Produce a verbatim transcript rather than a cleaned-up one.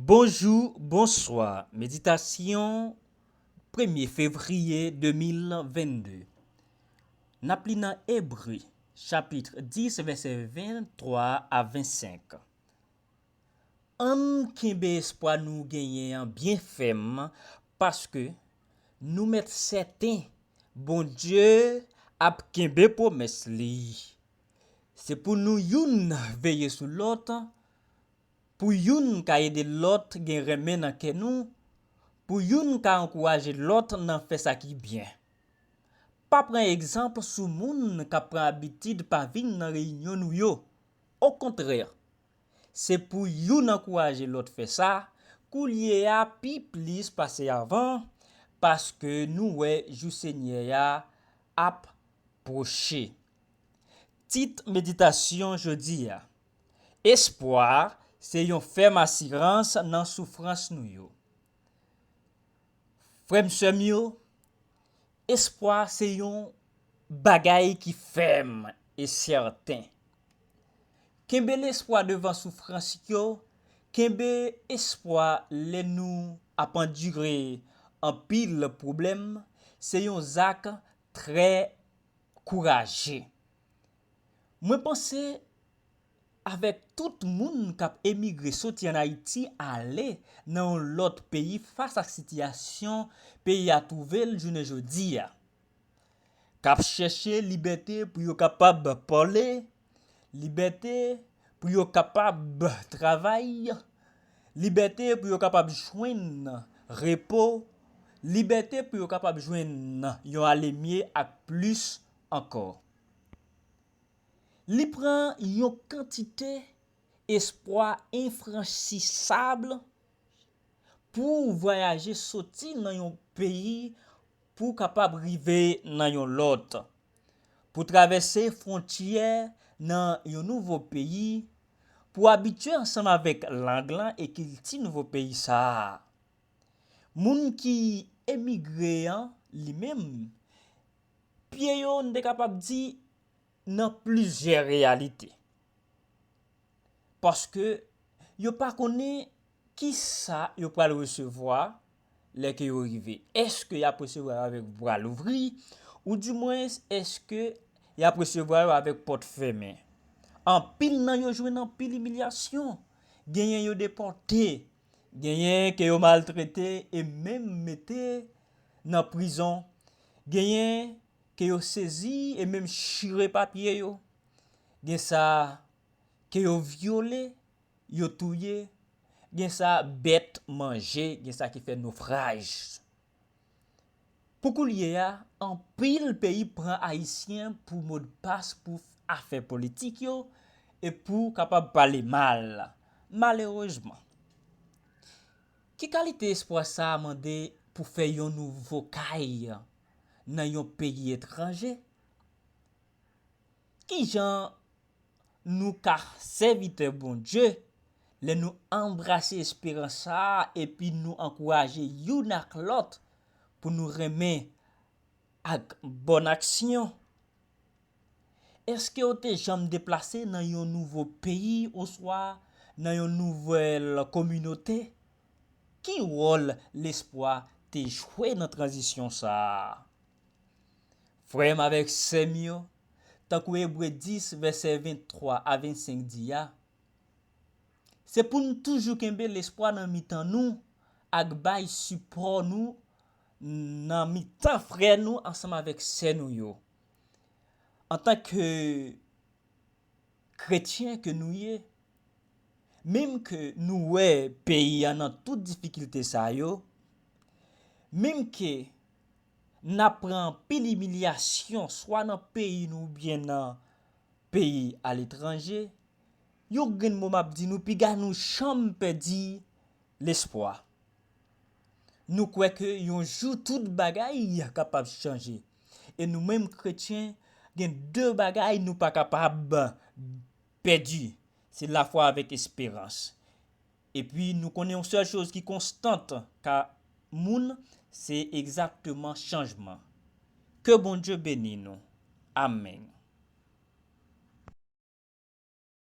Bonjou, bonswa. Meditasyon premye fevriye de mil vennde. N ap li nan Ebre, chapit dis, vèsè venntwa a vennsenk. Ann kenbe espwa nou genyen an byen fèm, paske nou mèt sèten Bondye ap kenbe pwomès li. Se pou nou youn veye sou lòt, pou youn ka ede lòt gen renmen nan kè nou, pou youn ka ankouraje lòt nan fè sa ki byen. Pa pran egzanp sou moun k ap pran abitid pa vin nan reyinyon nou yo. Okontrè, se pou youn ankouraje lòt fè sa, koulye a pi plis pase avan, paske nou wè jou Senyè a ap pwoche. Tit meditasyon jodi a: Espwa se yon fèm asirans nan soufrans nou yo. Frè m, sè m yo, espwa se yon bagay ki fèm e sèten. Kenbe lespwa devan soufrans yo, kenbe espwa lè nou ap andire anpil pwoblèm, se yon zak trè kouraje. Mwen panse avèk tout moun k ap emigre soti ann Ayiti ale nan yon lòt peyi fas ak sitiyasyon peyi a twouve l jounen jodi a, k ap chèche libète pou yo kapab pale, libète pou yo kapab travay, libète pou yo kapab jwenn repo, libète pou yo kapab jwenn yon alemye ak plis ankò. Li pran yon kantite espwa enfranchisab pou w vwayaje soti nan yon peyi pou w kapab rive nan yon lòt, pou w travèse fwontyè nan yon nouvo peyi, pou w abitye ansanm avèk lang lan e kilti nouvo peyi sa a. Moun ki emigre an, li menm, pye yo, n te kapab di, nan plizyè reyalite. Paske yo pa konnen ki sa yo pral resevwa lè ke yo rive. Èske y ap resevwa yo avèk bra louvri, oudimwens èske y ap resevwa yo avèk pòt fèmen? Anpil nan yo jwenn anpil imilyasyon. Genyen yo depòte, genyen ke yo maltrete e menm mete nan prizon, genyen ke yo sezi e menm chire papye yo, gen sa ke yo vyole, yo touye, gen sa bèt manje, gen sa ki fè nofraj. Pou koulye a, anpil peyi pran Ayisyen pou modpas pou afè politik yo e pou kapab pale mal. Malerezman, ki kalite espwa sa a mande pou fè yon nouvo kay nan yon peyi etranje? Kijan nou ka sèvitè Bondye lè nou anbrase esperans sa a epi nou ankouraje youn ak lòt pou nou renmen ak bòn aksyon? Èske w te janm deplase nan yon nouvo peyi oswa nan yon nouvèl kominote? Ki wòl lespwa te jwe nan tranzisyon sa a? Frè m avèk sè m yo, tankou Ebre dis, vèsè venntwa a vennsenk di a, se pou n toujou kenbe lespwa nan mitan nou ak bay sipò nou nan mitan frè nou ansanm avèk sè nou yo. Antanke kretyen ke nou ye, menm ke nou wè peyi a nan tout difikilte sa yo, menm ke n ap pran anpil imilyasyon swa nan peyi nou oubyen nan peyi aletranje, yon grenn mo m ap di nou, piga nou janm pèdi lespwa. Nou kwè ke yon jou tout bagay kapab chanje. E nou menm kretyen, gen de bagay nou pa kapab pèdi. Se lafwa avèk esperans. Epi nou konnen yon sèl choz ki konstan ka moun, se egzakteman chanjman. Ke Bondye beni nou. Amèn.